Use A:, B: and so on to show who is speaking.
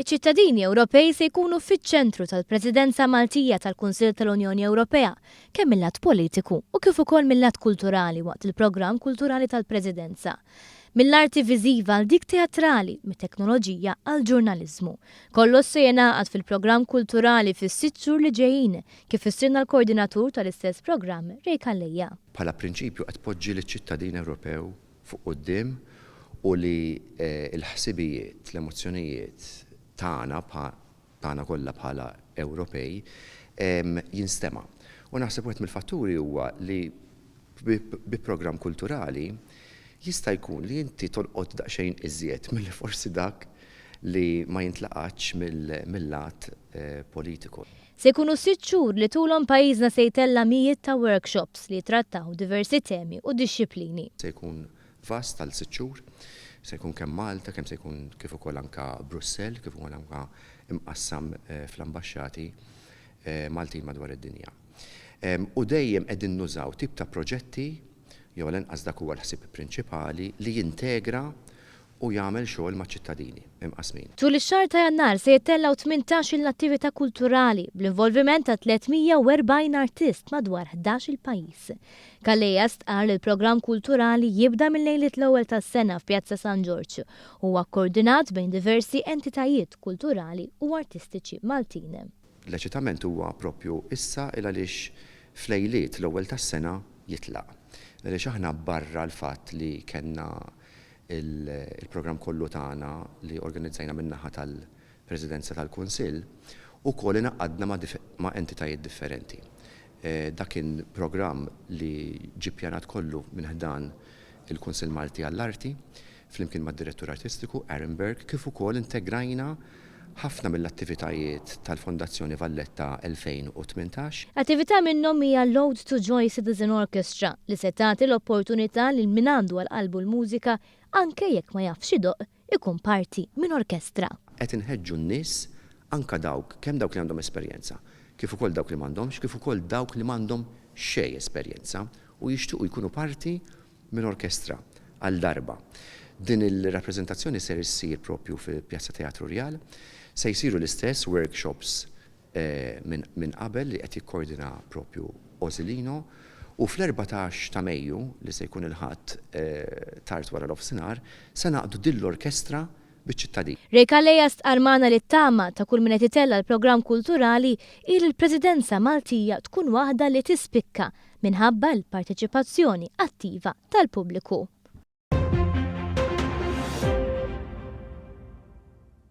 A: Iċ-ċittadini Ewropej se jkunu fiċ-ċentru tal-Presidenza Maltija tal-Kunsill tal-Unjoni Ewropea, kemm mil-lat politiku u kif ukoll mil-lat kulturali waqt il-programm kulturali tal-Presidenza. Mill-arti viżiva għal dik teatrali, mit-teknoloġija għall-ġurnaliżmu. Kollox se jingħaqad fil-programm kulturali fis-sitt xhur li ġejjin, kif fissrilna l-koordinatur tal-istess programm Ray Calleja.
B: Bħala prinċipju qed tpoġġi liċ-ċittadin Ewropew fuq quddiem u li l-ħsibijiet, l-emozzjonijiet tagħna, tagħna kollha bħala Ewropej, jinstema'. U naħseb wieħed mill-fatturi huwa li bi programm kulturali jista' jkun li inti tolqot daqsxejn iżjed milli forsi dak li ma jintlaqatx mill-lat politiku.
A: Se jkunu sitt xhur li tulhom pajjiżna se jtella' mijiet ta' workshops li jitrattaw diversi temi u dixxiplini.
B: Se jkun vast għal sitt xhur. Se jkun kemm Malta, kemm se jkun kif ukoll anke Brussell, kif ukoll anke mqassam fl-ambaxxati Maltin madwar id-dinja. U dejjem qegħdin nużaw tip ta' proġetti, jew għall-inqas dak huwa l-ħsieb prinċipali, li jintegra u jagħmel xogħol maċ-ċittadini imqassmin.
A: Tul ix-xahar ta' Jannar se jittellgħu 18-il attività kulturali bl-involviment ta' 340 artist madwar 11-il pajjiż. Calleja stqarr li l-programm kulturali jibda minn lejliet l-ewwel tas-sena f'Pjazza San Ġorġ u huwa kkoordinat bejn diversi entitajiet kulturali u artistiċi Maltin.
B: L-eċitament huwa proprju issa il għaliex f'lejliet l-ewwel tas-sena jitlaq. Għaliex aħna barra l-fatt li kellna il-programm kollu tagħna li organizzajna min-naħa tal-Presidenza tal-Kunsill, ukoll ingħaqadna ma' entitajiet differenti. Dak kien programm li ġie ppjanat kollu minn ħdan il-Kunsill Malti għall-Arti, flimkien mad-Direttur Artistiku, Aaron Burke, kif ukoll integrajna ħafna mill-attivitajiet tal-Fondazzjoni Valletta 2018.
A: Attività minnhom hija l-Ode to Joy Citizen Orchestra li se tagħti l-opportunità lil min għandu għal qalbu l-mużika anke jekk ma jafx idoqq ikun parti minn orkestra.
B: Qed inħeġġu n-nies anke dawk kemm dawk li għandhom esperjenza kif ukoll dawk li m'għandhomx kif ukoll dawk li m'għandhom xejn esperjenza u jixtiequ jkunu parti minn orkestra għal darba. Din il-rappreżentazzjoni ser issir propju fi Pjazza Teatru Rjal. Se jsiru l-istess workshops minn qabel li qed jikkordina propju Ozilino u fl-14 ta' Mejju, li se jkun il-Ħadd tard wara nofsinhar, se ngħaqqdu din l-orkestra biċ-ċittadini.
A: Ray Calleja stqarr magħna li t-tama ta' kull min qed itella' l-programm kulturali hi li l-Presidenza Maltija tkun waħda li tispikka minħabba l-parteċipazzjoni attiva tal-pubbliku.